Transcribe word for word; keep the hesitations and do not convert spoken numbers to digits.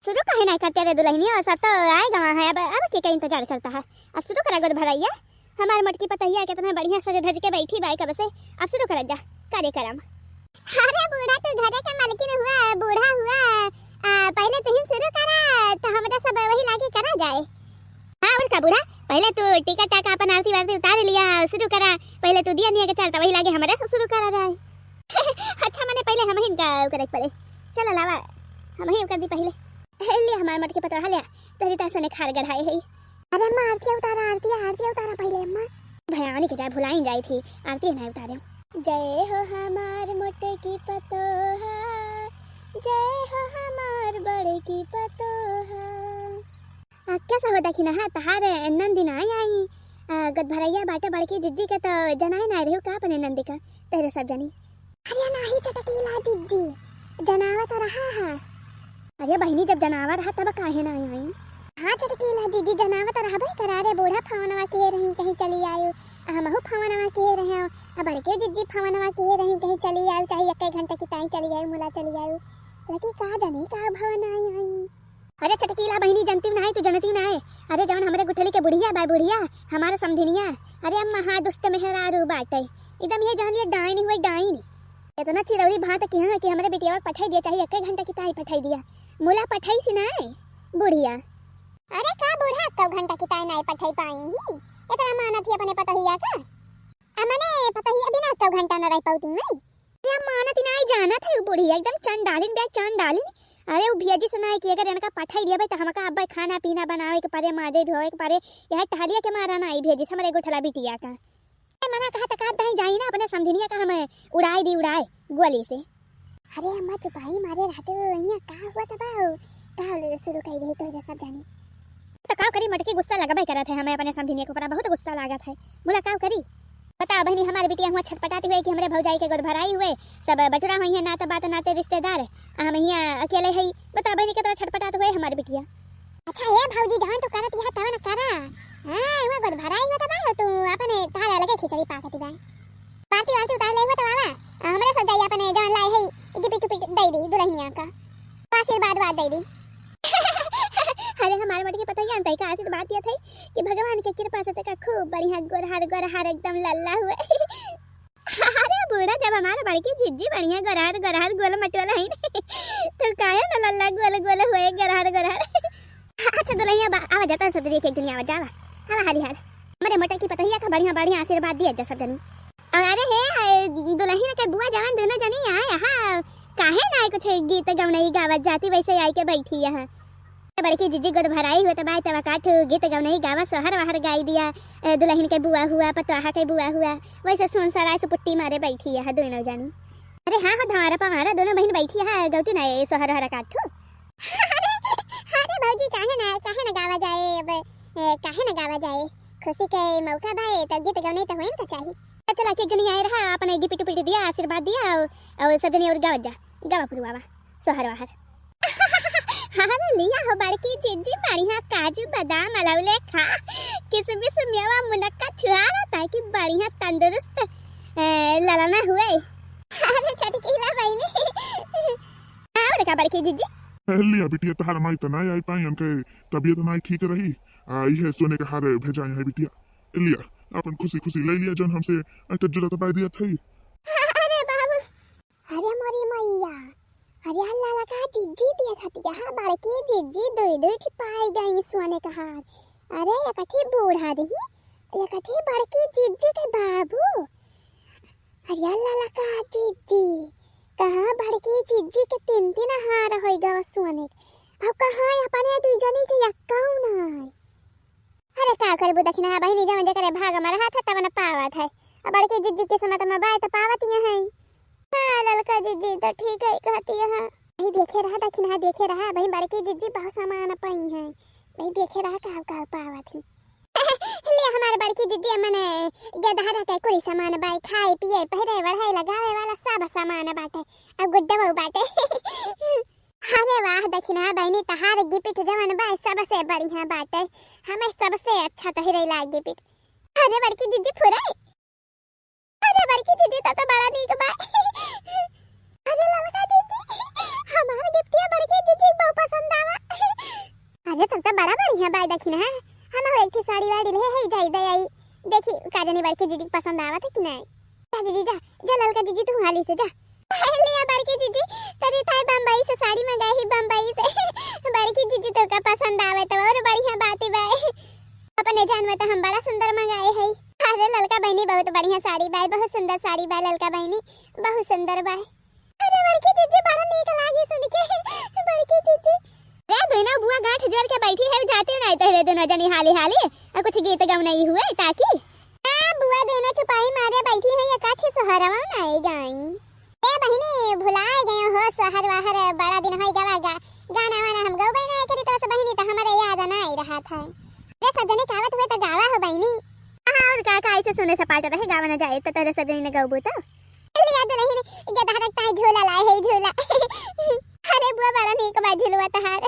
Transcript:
शुरू काहे नाहीं करते रे दुलहिनिया, सब तो आए गवा है, अब, अब के का इंतजार करता है? अब शुरू करा गोद भरैया। हमार मोटकी पतोहिया केतना बढ़िया सज धज के बैठी बाय कब से, अब शुरू करा जा कार्यक्रम। अरे बूढ़ा, तू घरे के मालकिन हुआ, बूढ़ा हुआ, आ, पहिले तुहीं शुरू करा, तो हमरा सब वही लागे करा जाए। हाँ, और का बूढ़ा, पहिले तू टिकट टाका अपन आरती वारती उतार लिया, शुरू करा, पहिले तू दिया निया के चार, तो वही लागे हमरा सब शुरू करा जाए। अच्छा, मने पहिले हमहिन का करे के पड़े। चल लावा, हमही कर दी पहिले। हे लिया हमार मोटकी पतोहा लिया, तोहरी ता सोने खार गढ़ाए है। अरे अम्मा, आरती उतारा, आरती, आरती उतारा पहिले अम्मा। भयानी के जाए भुलाई जाई थी, आरती नाहीं उतारे। जय हो हमार मोटकी पतोहा, जय हो हमार बड़की पतोहा। आ, कैसा हो दखिनहा, तहार नंदी नाहीं आई? आ, गोद भरैया बाटे बड़की जिज्जी के, तो जनाए नाहीं रहिउ का अपने नंदी का? तोहरे सब जनी। अरे नाहीं चटकीला जिज्जी, जनावा तो रहा है। अरे बहिनी, जब जनावा रहा तब काहे नाहीं आई? हाँ चटकीला जिज्जी, जनावा तो रहबे करा रे, बूढ़ा फवनवा के रही कहीं चली आयो, हमहू फवनवा के रहे, आ बड़के जिज्जी फवनवा के रही कहीं चली आयो, चाहे एक घंटा की ताई चली आयो, मुला चली आयो, लेकिन का जानी का भवन आई आई। अरे चटकीला बहिनी, जनती नाहीं, तू जनती नाहीं। अरे जवन हमरे गुठली के बुढ़िया बाय बुढ़िया, हमार समधिनिया, अरे अम्मा हाँ दुष्ट मेहरारू बाटे, एकदम ये जानिए डाइन हुए डाइन। इतना चिरौरी भात किहा कि हमरे बिटिया पठाई दिया, चाहे एक घंटा की ताई पठाई दिया, मुला पठाई सी नाहीं बुढ़िया। अरे का बूढ़ा कौ घंटा की ताई नाहीं पठाई पाई ही, इतना मानत ही अपने पतोहिया का। अमने पतोहिया बिना कौ घंटा न रह पाती मैं। अरे मानत ही नाहीं, जानत है उ बुढ़िया एकदम चंडालिन बे चंडालिन। अरे उ भेजी से नाहीं कि अगर इनका पठाई दिया भाई तो हमका अब खाना पीना बनावे के परे, माजे धोवे के परे, यह टहलिया के मारा नाहीं भेजी से हमरे गुठला बिटिया का। ए मना कहा तका दाई जाई ना अपने समधिनिया का हम उड़ाई दी उड़ाए गोली से। अरे अम्मा चुपाई मारे रहते हो, यहाँ का हुआ तबा हो? का शुरू कर दे तो सब जानी। तो का करी, मोटकी गुस्सा लगबे करत है, हमें अपने समधिनिया के ऊपर बहुत गुस्सा लागत है। मुला का करी? बताओ बहिनी, हमारे बिटिया हुआ छटपटाती हुए कि हमरे भौजाई के गोद भराई हुए, सब बटुरा हुई है, नात बात नाते रिश्तेदार, आ हम यहाँ अकेले है। बताओ बहिनी, कितना छटपटात हुए हमारे बिटिया। अच्छा ए भौजी, जवन तू करत यह तवन करा। हाँ, हुआ गोद भराई हुआ तबा हो तू, अपने तारे लगे खिचड़ी पाकती बा। पार्टी वार्टी उतार ले हुआ तबा, हमरे सब जाई अपने जवन लाए है, गिफ्ट उपिट दे दी दुलहिनिया का। आशीर्वाद वाद दे दी। अरे हमारे मोटकी पतोहिया तई का आशीर्वाद दिया था कि भगवान के कृपा से तका खूब बढ़िया गोरहार गोरहार एकदम लल्ला हुए। अरे बूढ़ा, जब हमारे बड़की जिज्जी बढ़िया गोरहार गोरहार गोल मटोल है तो काहे न लल्ला गोल गोल हुए गोरहार गोरहार। अच्छा दुलहिया बा, आवा जाता सब देखे एक दुनिया आवा जावा। आवा हाली हाल। हमरे मोटकी पतोहिया का बढ़िया बढ़िया आशीर्वाद दिया जा सब जनी। अरे हे, ए, दुलहिन के बुआ जवान दोनों जनी आए, हाँ, काहे ना कुछ गीत गवनई गावत जाती, वैसे आई के बैठी है। बड़की जिज्जी गोद भराई हुए तो बाय तब काठ गीत गवनई गावा, सोहर वहर गाई दिया, ए, दुलहिन के बुआ हुआ, पतोहा के बुआ हुआ, वैसे सोन सराय से पुट्टी मारे बैठी है दोनों जनी। अरे हाँ हो, धमारा पमारा दोनों बहिन बैठी है, गौती ना ए सोहर वहर काठू। अरे भौजी, काहे ना, काहे ना गावा जाए अब, ए, काहे ना गावा जाए, खुशी के मौका बाए, तब गीत गवनई तो होए ना चाहिए। चला के एक जनी आए रहा, अपने गिफ्ट उपिट दिया, आशीर्वाद दिया, और, और सब जनी और गावत जा, गावा पुरवावा, सोहर वाहर। अरे लिया हो बड़की जिज्जी, बढ़िया काजू बादाम अलौले खा, किसमिस मेवा मुनक्का छुआरा, ताकि बढ़िया तंदुरुस्त, ए, ललना हुए। अरे चटकीला बहिनी। और का बड़की जिज्जी? ए, लिया बिटिया, तहार माई त ना आई पाई, उनके तबीयत ना ठीक रही, आई है सोने का हार भेजाए है बिटिया। लिया, अपन खुशी खुशी ले लिया, जौन हमसे अटक जुलत बाय दिया था। अरे बाबू, अरे मोरी मैया, अरे अल्लाह लगा जिज्जी दिया था, हाँ, बड़की जिज्जी दुई दुई ठी पाई गई सोने का हार। अरे एकठी बूढ़ा दही, एकठी बड़की जिज्जी के बाबू। अरे अल्लाह लगा जिज्जी, कहाँ बड़की जिज्जी के तीन तीन हार होई गवा सोने, अब कहाँ अपने दुई जनी के यक्काऊ नाई। अरे का करबू दखिनहा बहिनी, जवन जेकरे भाग में रहत है तवन पावत है। अब बड़की जिज्जी किस्मत में बाय त पावत ही है। हाँ ललका जिज्जी तो ठीक है कहती है। भाई देखे रहा दखिनहा, देखे रहा भाई, बड़की जिज्जी बहुत सामान पाई है भाई, देखे रहा का का पावत है। ले हमार बड़की जिज्जी मने गेदहरा के कुल सामान बाय, खाए पिए पहिरे वढ़ाई लगावे वाला सब सामान बाटे, अब गुड्डा बहू बाटे। अरे वाह दखिनहा बहिनी, तहार गिफ्ट जवन बा सबसे बढ़िया बाटे, हमें सबसे अच्छा तोहरे लाग गिफ्ट। अरे बड़की जिज्जी फुराई, अरे बड़की जिज्जी तो, तो बड़ा नीक बा। अरे ललका जिज्जी, हमार गिफ्टिया बड़की जिज्जी बहुत पसंद आवा। हाँ बाय, देखी ना, हाँ, हम हो एक ठे साड़ी वाड़ी ले है, जाई दे आई। देखी का जानी बड़की जीजी के पसंद आवत है कि नहीं। जा जीजी जा, जा ललका जीजी तू हाली से जा। लिया बड़की जीजी, तोरी थाई बम्बई से साड़ी मंगाई ही, बम्बई से। बड़की जीजी तो का पसंद आवे तो और बढ़िया बात ही बाय। अपने जान में तो हम बड़ा सुंदर मंगाए है। अरे ललका बहनी बहुत बढ़िया साड़ी बाय, बहुत सुंदर साड़ी बाय ललका बहनी, बहुत सुंदर बाय। अरे बड़की जीजी बड़ा नीक लागी सुन के। बड़की जीजी। रे दोनों बुआ गांठ जोड़ के बैठी है, जाती नहीं तो रे दोनों जनी हाली हाली। आ कुछ गीत गवनई हुए ताकि। आ बुआ दोनों चुपाई मारे बैठी है, एकाठी सोहरवा नहीं गाई। ए बहिनी भुलाए गए हो सोहर वाहर, बड़ा दिन होई गवा गा, गाना वाना हम गौबे नहीं करी तो बहिनी तो हमारे याद नहीं रहा था। रे सब जने गावत हुए तो गावा हो बहिनी। हाँ और का, का ऐसे सुने सपाट रहे, गावा न जाए तो तोरे सब जने गौबू तो। लिया दुल्हन, ये दहरक ताई झूला लाए है, झूला। अरे बुआ बड़ा नीक बा झुलवा तहार।